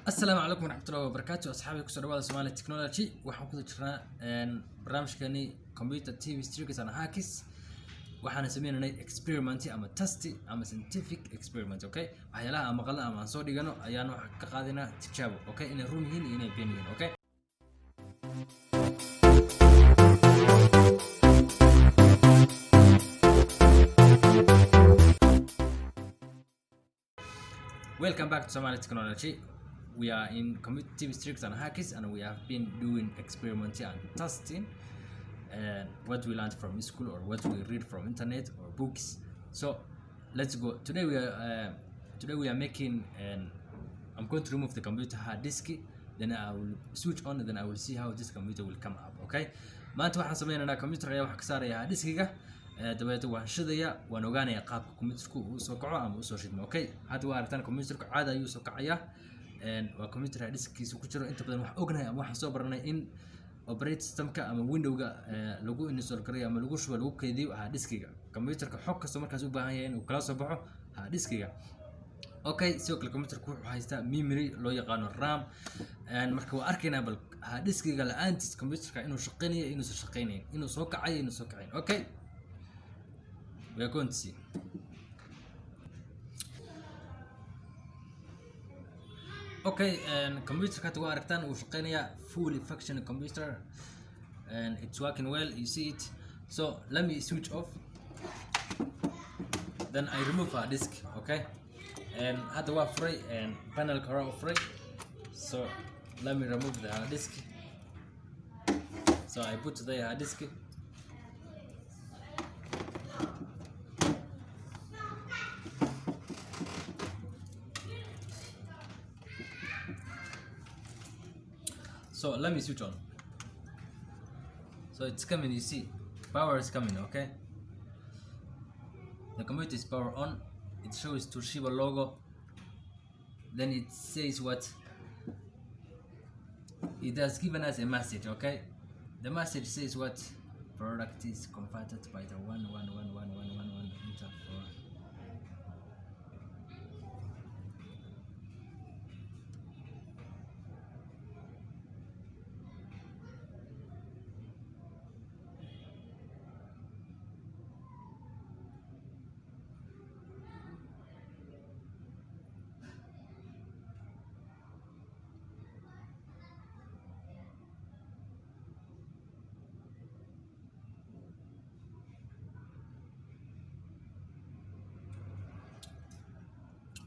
Asalaamu calaykum waraxmatullahi wabarakaatu, asxaabi kusoo dhawaada Somali Technology. Waxaan kuda jirnaa barnaamijkeeni Computer Tips, Tricks and Hacks. Waxaana sameynaynay experiment ama test ama scientific experiment, okay? Waxyaalaha aan maqalna ama aan soo dhigano ayaan waxa ka qaadinaa tijaabo, okay, inay run yihiin iyo inay been yihiin, okay? Welcome back to Somali Technology. We are in Computer Tips, Tricks and Hacks, and we have been doing experiment and testing and what we learned from school or what we read from internet or books. So let's go. Today we are making, and I'm going to remove the computer hard disk. Then I will switch on. Then I will see how this computer will come up. Okay. Maanta waxaan sameynaynaa computer ayaa wax ka saaraya hard diskiga, dabeetna waan shidaya, waan ogaanaya qaabka computerku uu soo kaco ama usoo shidmo. Okay, hadda waa aragtaan, computerku caadi ayuu soo kacayaa. Waa computer hard diskiisa ku jiro. Inta badan waxaan ognahay ama waxaan soo baranay in operating systemka ama windowga lagu install gareeyo ama lagu shubo, lagu keydiyo hard diskiga computerka, xog kasta markaas u baahan yahay inuu kala soo baxo hard diskiga. Okay, sidoo kale computerku wuxuu haystaa memory loo yaqaano RAM. Marka waa arkaynaa bal hard diskiga la-aantiis computerka inuu shaqeynayo, inuusan shaqeynayn, inuu soo kacayo, inuu soo kacayn. Okay, we are going to see. Okay, computerka hadda waa aragtaan, uu shaqeynayaa, fully functioning computer, and it's working well, you see it. So let me switch off, then I remove hard disk. Okay, and hadda waa furay and panelka hore u furay. So let me remove the hard disk. So I put the hard disk. So let me switch on. So it's coming, you see, power is coming. Okay, the computer is power on. It shows Toshiba logo. Then it says what? It has given us a message. Okay, the message says what? Product is converted by the 1 1 1 1 1 1 1 enter for.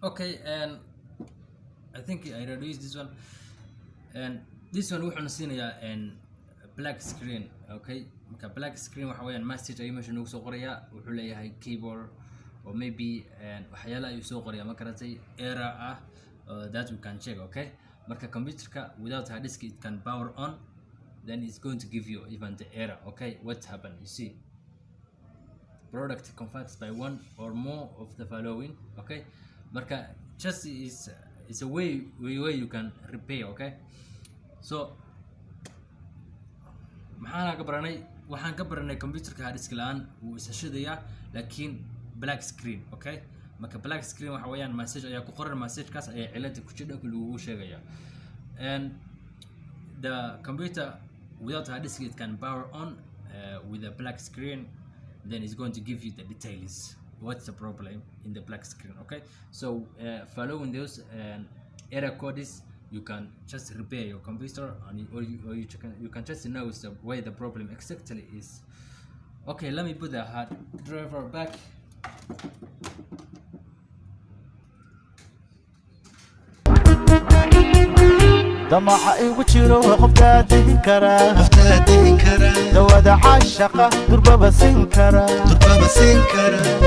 Okay, and I think I reduce this one, and this one wuxuuna siinayaa and black screen. Okay, marka black screen waxa weeyaan message ayuu meesha noogu soo qorayaa. Wuxuu leeyahay keyboard or maybe and waxyaala ayuu soo qorayaa, ma garatay, error ah, that we can check. Okay, marka computerka without hard disk it can power on, then it's going to give you even the error. Okay, what happened? You see, product converts by one or more of the following. Okay, marka just is a way you can repair. Okay, so maxaan ka baranay? Waxaan ka baranay computerka hard disk la-aan wuu isa shidayaa, laakiin black screen. Okay, marka black screen waxa weeyaan message ayaa ku qoran, messagekaas ayaa cilada ku jidha lagugu sheegaya. And the computer without hard disk, it can power on with a black screen. Then it's going to give you the details, what's the problem in the black screen. Okay, so following those error codes, you can just repair your computer and you, or you, or you can just know where the problem exactly is. Okay, let me put the hard driver back. Damaca igu jiro qofkaa dihin karaa. Qoftaa dihin karaa. Dawada caashaqa durbaba siin karaa. Durbaba siin karaa.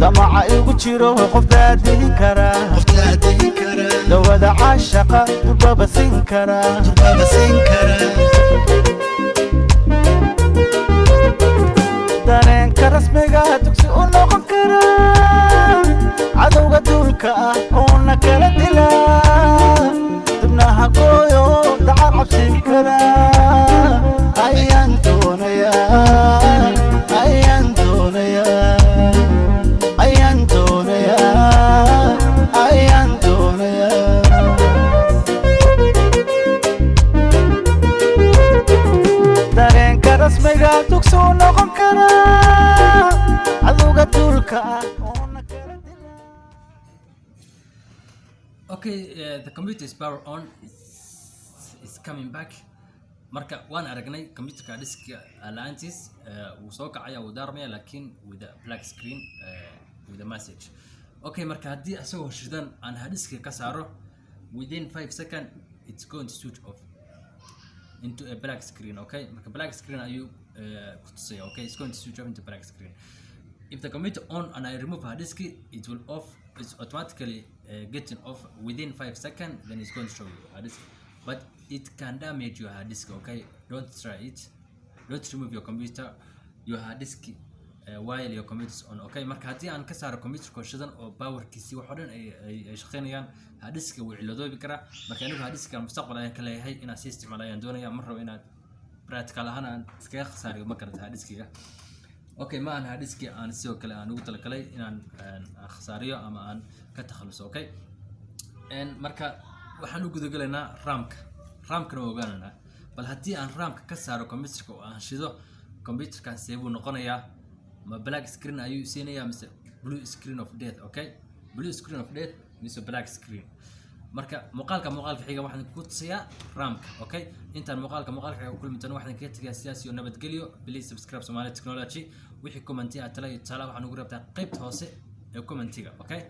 Damaca igu jiro qoftaa dihin karaa. Qoftaa dihin karaa. Dawada caashaqa durbaba siin karaa. Durbaba siin karaa. Dareenka rasmiga dugsi u noqon karaa, cadowga duulka ah uuna kala dilaa, dibnaha gooyo dacar cabsin karaa ayaan doonayaa, ayaan doonayaa, ayaan doonayaa. Okay, the computer is power on, it's coming back. Marka waan aragnay computerka diska la'aantiis wuu soo kacaya, wuu daarmaya, laakiin with a black screen with a message. Okay, marka haddii asagoo shidan aan hard diska ka saaro, within 5 second it's going to switch off into a black screen. Okay, marka black screen ayuu ku tusaya. Okay, it's going to switch off into black screen. If the computer on and I remove hard disk, it will off. It's automatically getting off within 5 seconds. Then it's going to show you hard disk, but it can damage your hard disk. Okay, don't try it. Don't remove your computer, your hard disk, while your computer is on. Okay, marka haddii aan ka saaro computerka shidan oo powerkiisii wax oo dhan ay shaqeynayaan, hard diska wuu ciladoobi karaa. Marka anigu hard diska mustaqbal ayaan ka leeyahay, inaan sii isticmaalo ayaan doonaya. Ma rabo inaad practical ahaan aan iskaga khasaariyo, ma karata, hard diskiga. Okay, ma ahan hard diski aan sidoo kale aan ugu talagalay inaan aan khasaariyo ama aan ka takhaluso. Okay. Marka waxaan u gudagalaynaa RAM-ka. RAM-kana waa ogaanaynaa. Bal haddii aan RAM-ka ka saaro computerka oo aan shido computerkan, see buu noqonayaa? Ma black screen ayuu siinayaa mise blue screen of death? Okay, blue screen of death mise black screen? Marka muuqaalka xiga waxaan ku tusayaa RAM-ka. Okay, intaan muuqaalka xiga ku kulmi doono, waxaan kaga tegayaa sidaas iyo nabadgelyo. Please subscribe Somali Technology. Wixii commenti ah, tala iyo tusaale, waxaan ugu rabtaa qaybta hoose ee commentiga. Okay.